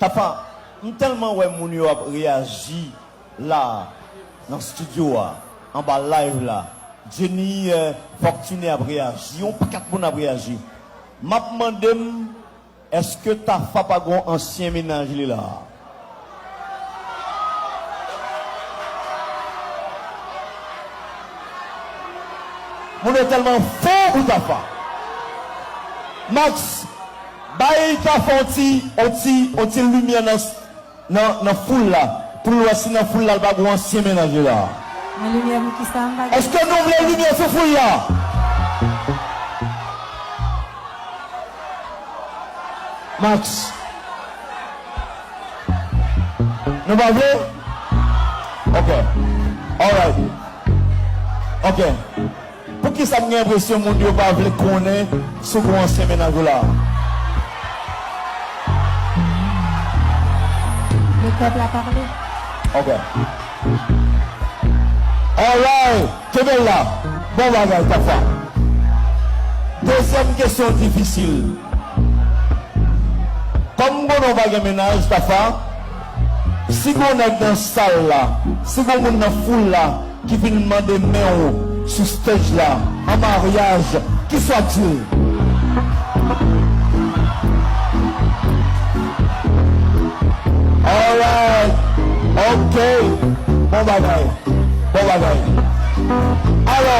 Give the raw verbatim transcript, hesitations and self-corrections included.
Tafa, m tèlman wè moun yo ap reyaji la, nan estidyo a, anba live la. Jenny, euh, Fortuné ap reyaji, yon pakèt moun ap reyaji. M ap mande m, èske Tafa pa gon ansyen mennaj li la? Moun yo tèlman fou pou Tafa. Max, bay Tafa yon ti, yon ti, yon ti limyè nan, nan, nan foul la, pou l wè si nan foul la, l pa gon ansyen mennaj li la. Mwen limyè pou kisa m pa gen? Èske nou vle limyè sou foul la? Max. Nou pa vle? Ok. Alright. Ok. Poukisa m gen enpresyon moun yo pa vle konnen si w gon ansyen mennaj ou la? Le peuple a parlé. Ok. Alright. Kenbe l la. Bon bagay, Tafa. Dezyèm kesyon difisil. Kòm m konnen w pa gen mennaj, Tafa, si gon nèg nan sal la, si gon moun nan foul la ki vin mande men w sou stage la an maryaj, kisa w ap di l? Alright. Ok. Bon bagay. Bon bagay. Alò,